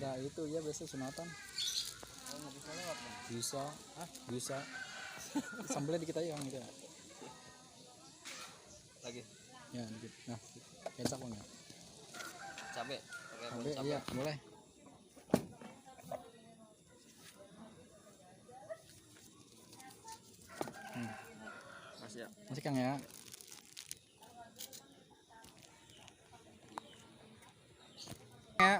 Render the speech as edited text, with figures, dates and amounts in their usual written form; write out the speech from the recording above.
ada itu ya, biasa sunatan. Oh, nggak bisa lewat bang. Bisa, bisa. Sambelnya dikit aja Kang gitu ya. Lagi Ya dikit. Nah, kecap Bang ya. cabe, pakai Cabe cabe. iya, boleh. Masih ya. Masih Kang ya. Ya,